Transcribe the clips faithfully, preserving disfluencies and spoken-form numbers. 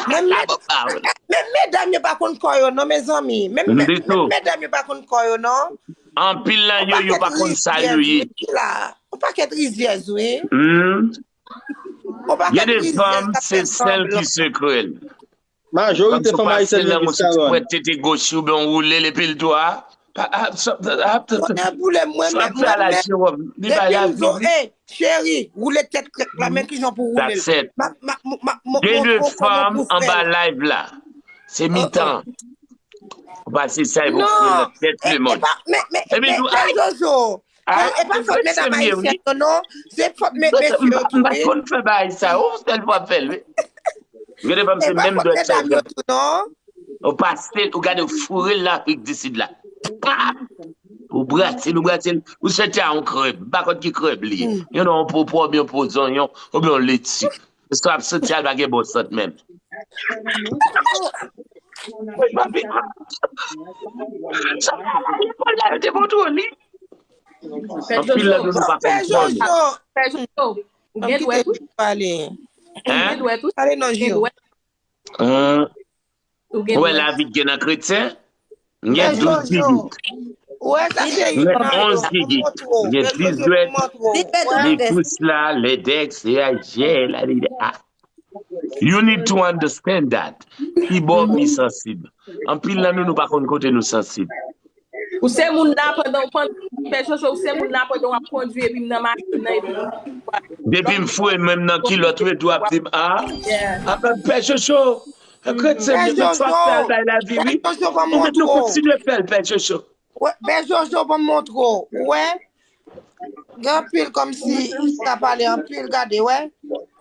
Menm medam yo pa konn kò yo non, mezanmi. Menm medam yo pa konn kò yo non. Anpil nan yo, yo pa konn sa yo ye. Yon pakèt rizyèz, wi. Gen de fanm, se sèl ki sekrè l. Majorite fanm ayisyen gen vis karòn. Pwèt tete goch ou byen woule l epi l dwa. Konnen boule mwen menm, mwen menm. Depi m zo, e, cheri, woule tèt krèk la, men kijan pou woule l. Gen de fanm anba live la. Se mitan. Ou pase sa, e pou fouye nan tèt lemonn. Epi nou, ay, Jojo, e pa fòt medam ayisyèn yo non, se fòt mesye yo tou, wi. M pa konn fè bagay sa, ou sèl fwa fè l, wi. Gade fanm se menm dwèt sa yo. Ou pase, ou gade, ou foure l nan Afrik di Sid la. Pap! Ou brase l, ou brase l, ou santi a yon krèb, m pa konn ki krèb li ye. Yon non, yon popòm, yon po zonyon, oubyen yon leti. Sa ap santi a, l pa gen bon sant menm. Anpil nan nou pa konprann. Ou gen dwèt wi. Ou gen dwèt wi. Ou gen dwèt. Ou wè lavi k gen nan kretyen? M gen douz gigit. M gen onz gigit. M gen dis dwèt. Li pous la, lendèks, e a jè, la, li a. You need to understand that. Ki bò w pi sansib? Anpil nan nou, nou pa konn kote nou sansib. Ou se moun nan pandan w pandan, Pè Jojo, ou se moun nan pandan w ap kondwi epi m nan machin nan epi. Depi m foure menm nan kilòt ou etou ap di m, a, a, Pè Jojo, kretyen m yo met fòs fè l bay lavi, wi. Ou met nou kontinye fè l, Pè Jojo. Pè Jojo, ban m montre w. Ou wè? Gen anpil kòmsi sa pale anpil, gade, wè.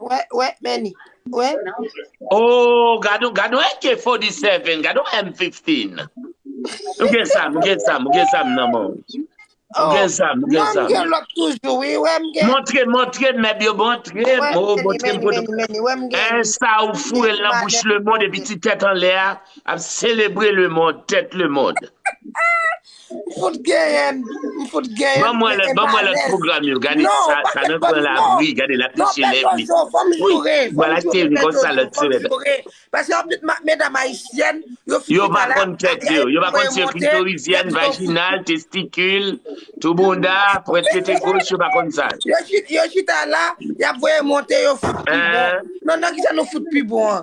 Wè, wè, men li. Wè. Oh, gade, gade yon A K forty-seven, gade yon M fifteen. Ou gen zam, ou gen zam, ou gen zam nan men w. Ou gen zam, ou gen zam. Mwen gen lòt toujou, wi, wè, m gen. Montre, montre, mèb yo, montre. Wè, oh, montre m foto. Wè, m gen. Sa ou foure l nan bouch lemonn epi ti tèt anlè a, ap selebre lemonn, tèt lemonn. M fout genyen, m fout genyen. Ban mwen lòt, ban mwen lòt pwogram yo. Gade sa, sa nan gran labri, gade l ap leche lèv li. Wi, vwala, te vin konsa lòt semèn. Paske anpil medam ayisyèn, yo pa konn tèt yo, yo pa konn si yo klitoris, vajinal, testikil, tou bounda, pwent tete goch, yo pa konn sa. Yo chita la, y ap voye monte, yo fout pi bon. Non, nan kisa nou fout pi bon an?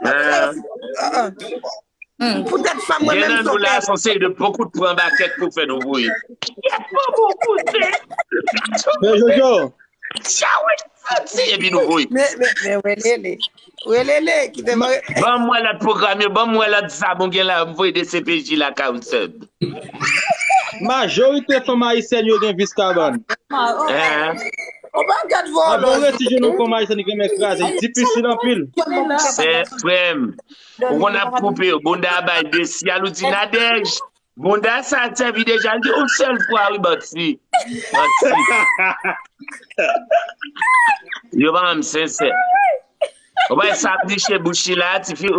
Nan kisa yo fout, an, an. Poutèt fanm, mwen menm, se yon pèp. Gen nan nou la, se yon seri de bon kout pran bakèt pou fè nou voye. Kèt, bon, bon, koute. Men Jojo. Sa w santi, epi nou voye. Men, men, men, welele. Welele, kite mwen. Ban m wè lòt pwogram yo, ban m wè lòt zam ou gen la, m voye D C P J lakay ou sèm. Majorite fanm ayisyèn yo gen vis kabann. Ou pa gad vòlò. Avan w resi jwenn yon fanm ayisyèn ki renmen kraze, difisil anpil. Se frè m. Ou konn ap koupe yo, bounda a bay de syal, ou di Nadège, bounda sa sèvi deja, li di yon sèl fwa, wi, manti. Manti. Yo pa menm sensè. Ou pa sa ap niche bouch li la, tifi.